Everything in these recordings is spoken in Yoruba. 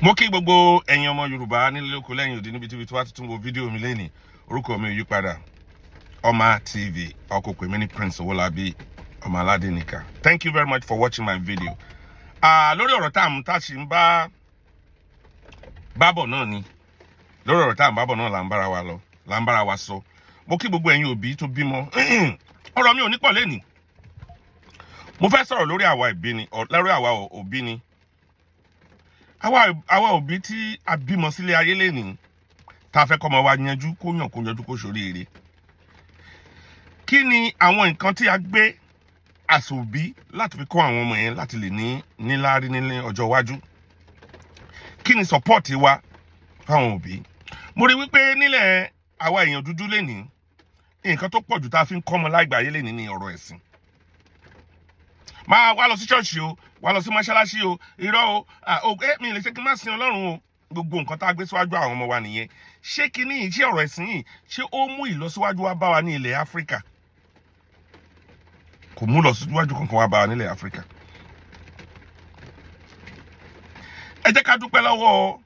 Mo kí gbogbo ẹ̀yin ọmọ Yorùbá nílé lóko lẹ́yìn òdì níbi tíbi tí wàá tuntun wo fídíò mi lẹ́nìí. Orúkọ mi ò yí padà, Ọmọ TV ọkọ̀ pèmí ní Prince Owólabí ọmọ aládé nìkan. Thank you very much for watching my video. Lórí ọ̀rọ̀ tá à ń tá a sì ń bá bábọ̀ náà ni, lórí ọ̀rọ̀ tá à ń bábọ̀ náà là ń bára wa lọ, là ń bára wa sọ. Mo kí gbogbo ẹ̀yin òbí tó bímọ. Ọ̀rọ̀ mi ò ní pọ̀ lẹ́nìí. Mo fẹ́ sọ̀rọ̀ lórí àwa ìbí ni, lórí àwa òbí ni, àwa òbí tí a bímọ sílé ayé lẹ́nìí, tá a fẹ́ kọ́mọ wa yanjú, kó yàn, kó yanjú, kó ṣoríire. Kí ni àwọn nǹkan tí a gbé àsòbí láti fi kọ́ àwọn ọmọ yẹn láti lè ní níláárí nílé ọjọ́ iwájú? Kí ni support wa fáwọn òbí? Mo rí wípé nílẹ̀ àwa èèyàn dúdú lénìí, nǹkan tó pọ̀ jù tá a fi ń kọ́ ọmọ lágbàáyé lénìí ní ọ̀rọ̀ ẹ̀sìn. Máa wá lọ sí ṣọ́ọ̀ṣì o, wá lọ sí mọ́ṣáláṣí o, irọ́ o, o ẹ mi lè ṣe kí n má sin Ọlọ́run o. Gbogbo nǹkan tá a gbé síwájú àwọn ọmọ wa nìyẹn. Ṣé kíní yìí, ṣé ọ̀rọ̀ ẹ̀sìn yìí, ṣé ó mú ìlọsíwájú wá bá wa ní ilẹ̀ Áfíríkà? Kò mú ìlọsíwájú kankan wá bá wa nílẹ̀ Áfíríkà. Ẹ jẹ́ ká dúpẹ́ lọ́wọ́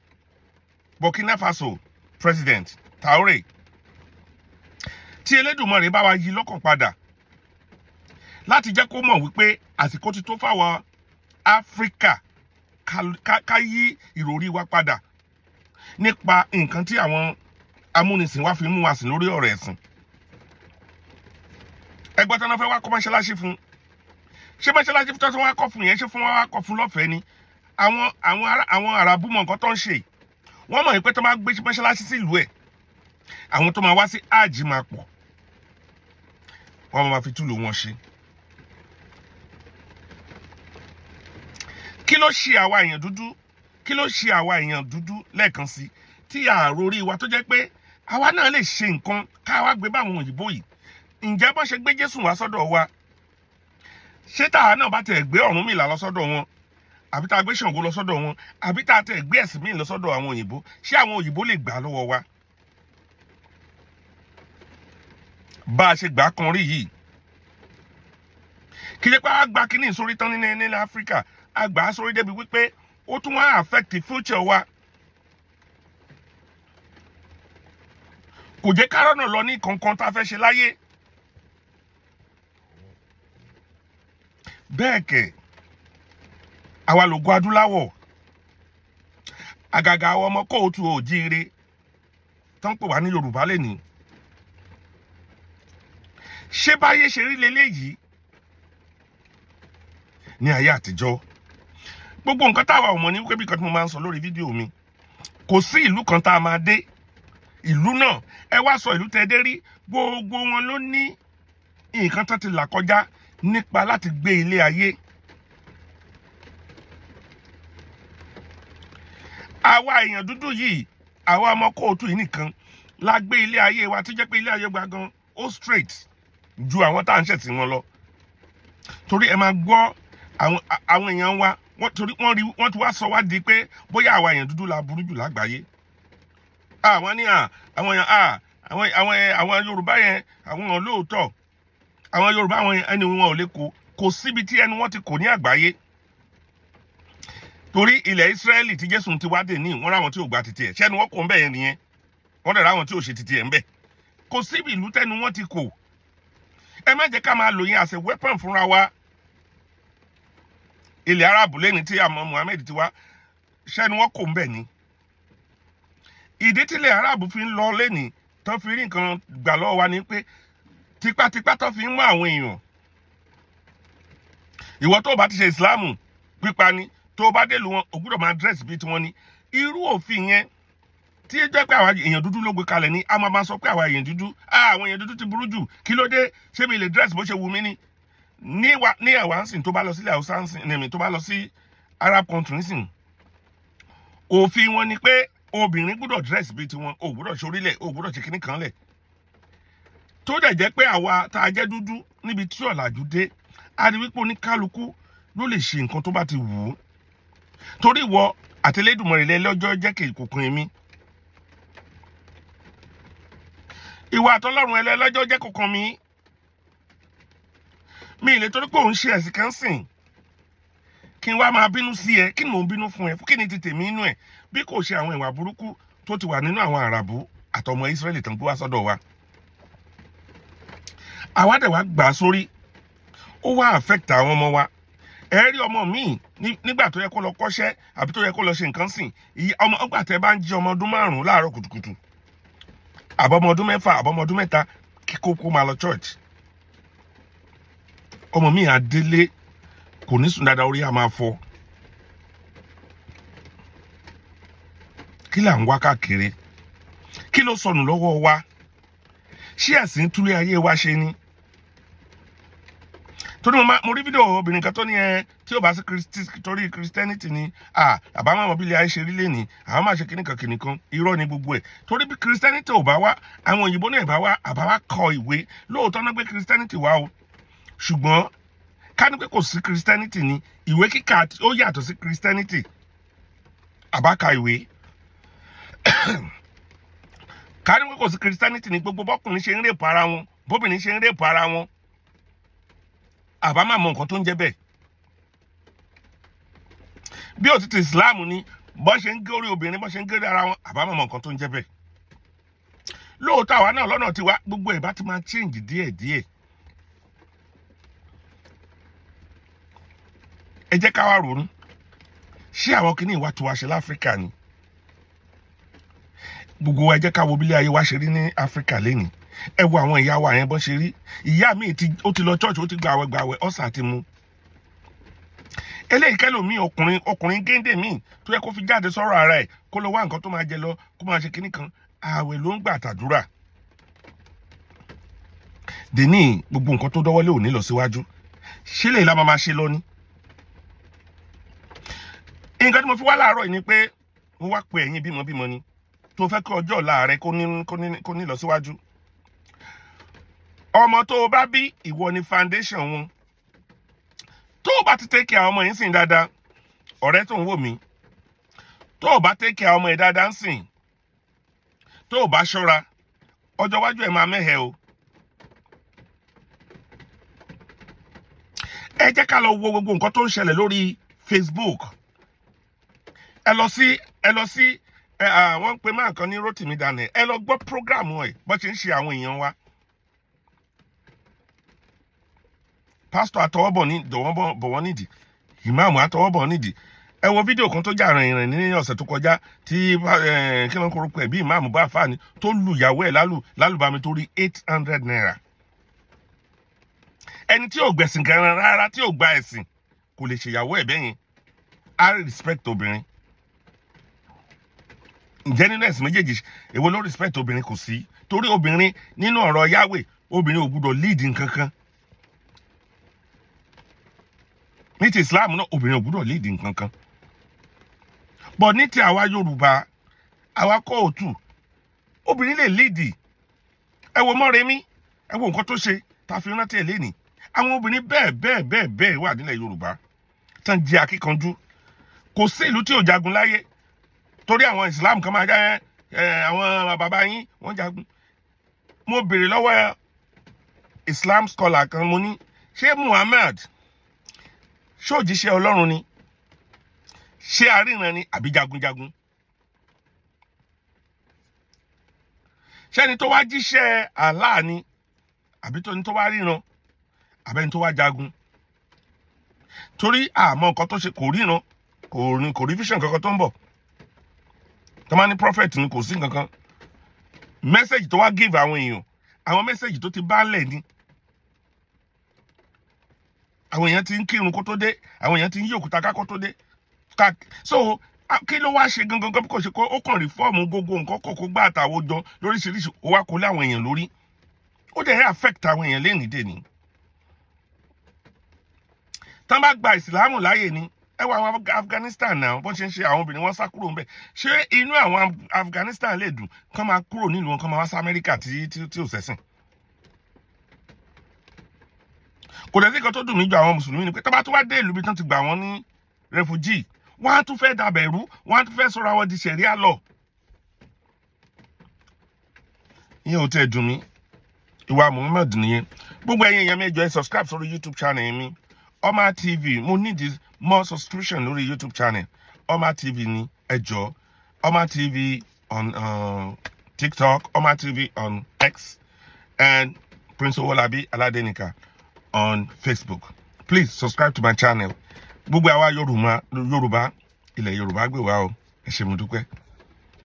Burkina Faso President Traoré, tí Elédùmarè bá wa yí lọ́kàn padà láti jẹ́ kó mọ̀ wípé àsìkò ti tó fáwọn Áfíríkà ká yí ìròrí wa padà nípa nǹkan tí àwọn amúnisìn wa fi mú wa sìn lórí ọ̀rọ̀ ẹ̀sìn. Ẹgbẹ́ tí wọ́n fẹ́ wá kọ́ mọ́ṣáláṣí fún, ṣé mọ́ṣáláṣí tó wá kọ́ fún yẹn, ṣé fún wa wá kọ́ fún lọ́fẹ̀ẹ́ ni? Àwọn Àràbù mọ̀ nǹkan tó ń ṣe. Wọ́n mọ̀ pé tó máa gbé mọ́ṣáláṣí sílùú ẹ̀, àwọn tó máa wá sí áàjì máa pọ̀, wọ́n máa fi túlù wọn ṣe. Kí ló ṣe àwa èèyàn dúdú? Kí ló ṣe àwa èèyàn dúdú lẹ́ẹ̀kan sí tí àròrí wa tó jẹ́ pé àwa náà lè ṣe nǹkan ká wá gbé báwọn òyìnbó yìí? Ǹjẹ́ bọ́n ṣe gbé Jésù wá sọ́dọ̀ wa, ṣé táwa náà bá tẹ̀ gbé Ọ̀rúnmìlà lọ sọ́dọ̀ wọn, àbí tá a gbé Ṣàngó lọ sọ́dọ̀ wọn, àbí tá a tẹ̀ gbé ẹ̀sìn míì lọ sọ́dọ̀ àwọn òyìnbó, ṣé àwọn òyìnbó lè gbà lọ́wọ́ wa bá a ṣe gbà á kan rí yìí? Kì í ṣe pé a gba kínní sórí tán ní nílẹ̀ Áfíríkà, a gbà á sórí débi wípé ó tún wá affect the future wa. Kò jẹ́ kárọ̀nà lọ ní kankan tá a fẹ́ ṣe láyé. Bẹ́ẹ̀ kẹ̀, àwa lògo adúláwọ̀, àgàgà àwọn ọmọ kóòtù òjíire tó ń pè wá ní Yorùbá lẹ́nìí. Ṣé báyé ṣe rí leléyìí ní ayé àtijọ́? Gbogbo nǹkan táwa ò mọ̀ ní wípé bí nǹkan tí mo máa ń sọ lórí fídíò mi, kò sí ìlú kan tá a máa dé ìlú náà, ẹ wá sọ ìlú tẹ́ dé rí, gbogbo wọn ló ní nǹkan tó ti là kọjá nípa láti gbé ilé ayé. Àwa èèyàn dúdú yìí, àwa ọmọ kóòtù yìí nìkan la gbé ilé ayé wa tó jẹ́ pé ilé ayé wa gan ó straight ju àwọn tá à ń ṣẹ̀sìn wọn lọ. Torí ẹ máa gbọ́ àwọn èèyàn wa wọ́n, torí wọ́n rí wọ́n ti wá sọ wá di pé bóyá àwa èèyàn dúdú la burú jù lágbàáyé. Àwọn ní àwọn èèyàn àwọn Yorùbá yẹn, àwọn olóòótọ́ àwọn Yorùbá, àwọn ẹni wọn ò lè kó síbi tí ẹnu wọn ti kò ní àgbáyé. Torí ilẹ̀ Ísírẹ́lì tí Jésù ti wá dé ní, wọ́n ráwọn tí ò gba titi ẹ̀, ṣẹ́nu wọn kò ń bẹ̀ yẹn nìyẹn, wọ́n dẹ̀ ráwọn tí ò ṣe titi ẹ̀ ń bẹ̀. Kò síbi ìlú tẹ́nu wọn ti kò. Ẹ má jẹ́ ká máa lò yẹn as a weapon fúnra wa. Ilẹ̀ Arabu lẹ́ni tí àmọ́ Muhammed ti wá, ṣẹ́nu wọn kò ń bẹ̀ ni. Ìdí tí ilẹ̀ Arabu fi ń lọ lẹ́ni tó fi rí nǹkan gbà lọ́wọ́ wa ni pé tipátipá tó fi ń mú àwọn èèyàn. Ìwọ tó o bá ti ṣe Ìsìláàmù, pípa ni. Tó o bá dé lu wọn, o gbúdọ̀ máa dress bíi tiwọn ni. Irú òfin yẹn tí ó jẹ́ pé àwa èèyàn dúdú ló gbé kalẹ̀ ni, a máa ma sọ pé àwa èèyàn dúdú, àwọn èèyàn dúdú ti burú jù. Kí ló dé? Ṣé mi lè dress bó ṣe wù mí ni? Ní wa ní ẹ̀wà ń sìn, tó bá lọ sílẹ̀ Haúsá ń sìn ní, tó bá lọ sí Arab country ń sìn, òfin wọn ni pé obìnrin gbúdọ̀ dress bíi tiwọn, o gbúdọ̀ ṣorílẹ̀, o gbúdọ̀ ṣe kíní kan lẹ̀. Tó dẹ̀ jẹ́ pé àwa tá a jẹ́ dúdú, níbi tí ọ̀làjú dé, a rí wípé oníkálukú ló lè ṣe nǹkan tó bá ti wù ú. Torí ìwọ àti Elédùmarè lẹ́lọ́jọ́ jẹ́ kí ìkòkùn èmi, ìwà àtọlọ́run ẹlẹ́lọ́jọ́ jẹ́ kọ̀ọ̀kan mi mi lè torí pé òun ṣe ẹ̀sìn kan sìn. Kí n wá máa bínú sí ẹ? Kí ni mò ń bínú fún ẹ? Kí ni ti tèmi inú ẹ bí kò ṣe àwọn ìwà burúkú tó ti wà nínú àwọn Àràbù àtọmọ Israẹli tó ń gbé wá sọ́dọ̀ wa? Àwa dẹ̀ wá gbà á sórí, ó wá affect àwọn ọmọ wa. Ẹ rí ọmọ míì nígbà tó yẹ kó lọ kọ́ṣẹ́ àbí tó yẹ kó lọ ṣe nǹkan sìn, ọmọ ọgbà tẹ bá ń jí ọmọ ọdún 5 láàárọ̀ kùtùkùtù, àbọ̀mọ ọdún 6, àbọ̀mọ ọdún 3, kí kó máa lọ church, ọmọ míì á délé, kò ní sùn dáadáa, orí á máa fọ́. Kí là ń wá káàkiri? Kí ló sọnù lọ́wọ́ wa? Ṣé ẹ̀sìn túlé ayé wa ṣe ni? Torí mo rí fídíò obìnrin kan tó ní ẹ tí ó bá sí torí Christianity ni àbámọ̀ ọmọ bílẹ̀ ayé ṣe rí lẹ́ni, àwọn máa ṣe kíní kan kíní kan. Irọ́ ni gbogbo ẹ̀, torí bí Christianity ò bá wá, àwọn òyìnbó náà bá wá, àbá wá kọ ìwé. Lóòótọ́ náà gbé Christianity wá o, ṣùgbọ́n ká ní pé kò sí Christianity ni, ìwé kíkà ó yàtọ̀ sí Christianity. Àbá ka ìwé. Ká ní pé kò sí Christianity ni, gbogbo bọ́kùnrin ṣe ń rape ara wọn, bóbìnrin ṣe ń rape ara wọn, àbá máa mọ nǹkan tó ń jẹ́ bẹ́ẹ̀. Bí òtítù Islam ni, bọ́n ṣe ń gé orí obìnrin, bọ́n ṣe ń gé orí ara wọn, àbá máa mọ nǹkan tó ń jẹ́ bẹ́ẹ̀. Lóòótọ́, àwa náà lọ́nà tiwa, gbogbo ẹ̀ bá ti máa change díẹ̀díẹ̀. Ẹ jẹ́ ká wá ronú, ṣé àwọn kìíní ìwà tó wá ṣe láfíríkà ni? Gbogbo wa, ẹ jẹ́ ká wo bí ilé ayé wa ṣe rí ní Áfíríkà lénìí. Ẹ wo àwọn ìyá wa yẹn, bọ́n ṣe rí. Ìyá mi ti ó ti lọ church, ó ti gbàwẹ̀ gbàwẹ̀, ọ̀sà ti mu eléyìí. Kẹlòmíì, ọkùnrin, ọkùnrin géńdé míì tó yẹ kó fi jáde sọ̀rọ̀ ara ẹ̀, kó lọ wá nǹkan tó máa jẹ lọ, kó máa ṣe kinní kan, ààwẹ̀ ló ń gbà, tàdúrà dèní. Gbogbo nǹkan tó dọ́wọ́lé ò ní lọ síwájú. Ṣé lè la máa ṣe lọ ní? Nǹkan tí mo fi wá láàárọ̀ yìí ni pé mo wá pe ẹ̀yin bímọbímọ ni tó fẹ́ kí ọjọ́ ọ̀la rẹ kó ní lọ síwájú. Ọmọ tó o bá bí, ìwọ ni foundation wọn. Tó o bá ti take care ọmọ yìí sìn dáadáa, ọ̀rẹ́ tó ń wò mí, tó o bá take care ọmọ yìí dáadáa ń sìn, tó o bá ṣọ́ra, ọjọ́ iwájú ẹ̀ máa mẹ́hẹ̀ o. Ẹ jẹ́ ká lọ wo gbogbo nǹkan tó ń ṣẹlẹ̀ lórí Facebook. Ẹ lọ sí ẹ, wọ́n ń pe máa kan ní Rotimi Daniel. Ẹ lọ gbọ́ program ẹ̀, bó ṣe ń ṣe àwọn èèyàn wa. Pásítọ̀ àtọwọ́bọ̀ ní dọ̀wọ́ bọ̀ wọ́n nídìí, ìmáàmù àtọwọ́bọ̀ nídìí. Ẹ wo fídíò kan tó jà rìnrìn ní ọ̀sẹ̀ tó kọjá tí kí ló ń korúkọ ẹ̀, bí ìmáàmù bá fà ní tó lu ìyàwó ẹ̀ lálùbami torí ₦800. Ẹni tí ò gbẹ̀sìn gan rárá, tí ò gba ẹ̀sìn, kò lè ṣèyàwó ẹ̀ bẹ́yẹn. Á respect obìnrin. Ǹjẹ́ nínú ẹ̀sìn méjèèjì, èwo ló respect obìnrin? Kò sí, torí obìnrin nínú ọ̀rọ̀ Yahweh, obìnrin ò gbúdọ̀ lead nǹkan kan. Ní ti Islam náà, obìnrin ò gbúdọ̀ lead nǹkan kan. But ní ti àwa Yorùbá, àwa kóòtù, obìnrin lè lead. Ẹ wo Mọ́remí, ẹ wo nǹkan tó ṣe tá a fi rántí ẹ̀ lénìí. Àwọn obìnrin bẹ́ẹ̀ bẹ́ẹ̀ bẹ́ẹ̀ bẹ́ẹ̀ wà nílẹ̀ Yorùbá tán jẹ́ akíkanjú. Kò sí ìlú tí ò jagun láyé, torí àwọn Islam kan máa jẹ́ ẹ àwọn bàbá yín wọ́n jagun. Mo béèrè lọ́wọ́ Islam scholar kan, mo ní, ṣé Muhammad, ṣé òjíṣẹ́ Ọlọ́run ni, ṣé aríran ni, àbí jagunjagun? Ṣẹ́ni tó wá jíṣẹ́ Allah ni, àbí tó ní tó wá ríran, àbẹ́ni tó wá jagun? Torí àmọ́ nǹkan tó ṣe, kò ríran, kò rí vision kankan tó ń bọ̀. Tó máa ní prophet ni, kò sí nǹkan kan. Message tó wá give àwọn èèyàn, àwọn message tó ti bá lẹ̀ ni. Àwọn èèyàn ti ń kírun kó tó dé, àwọn èèyàn ti ń yí òkúta ká kó tó dé. So kí ló wá ṣe gangan gan? Bí kò ṣe kó ó kàn reform gbogbo nǹkan, kó gbá àtàwọn jọ lóríṣiríṣi, ó wá kó lé àwọn èèyàn lórí, ó dẹ̀ affect àwọn èèyàn lénìí dèní. Tán bá gba ìsìlámù láàyè ni, ẹ wọ àwọn Afghanistan náà, bọ́n ṣe ń ṣe àwọn obìnrin, wọn sá kúrò ńbẹ̀. Ṣé inú àwọn Afghanistan lè dùn kán máa kúrò nílùú wọn, kán máa wá sí Amẹ́ríkà tí ò sẹ́sìn? Kò dẹ̀ sí nǹkan tó dùn mí ju àwọn mùsùlùmí ni pé tó bá tún wá dé ìlú bí tán ti gbà wọ́n ní refugee, wọ́n á tún fẹ́ dàbẹ̀ rú, wọ́n á tún fẹ́ sọ̀rọ̀ àwọn di ṣẹ̀ríà lọ. Ìyẹn ò tẹ́ dùn mí. Ìwà Muhammad nìyẹn. Gbogbo ẹ̀yin èèyàn mi, ẹ jọ̀ọ́, ẹ subscribe sórí YouTube channel mi. Oma TV, mo need this more subscription lórí YouTube channel Oma TV ni. Ẹ jọ̀ọ́, Oma TV on TikTok, Oma TV on X, and Prince Owolabi Aladenika on Facebook. Please subscribe to my channel. Gbogbo àwa Yorùbá, Yorùbá, ilẹ̀ Yorùbá gbé wa o. Ẹ ṣé, mo dúpẹ́.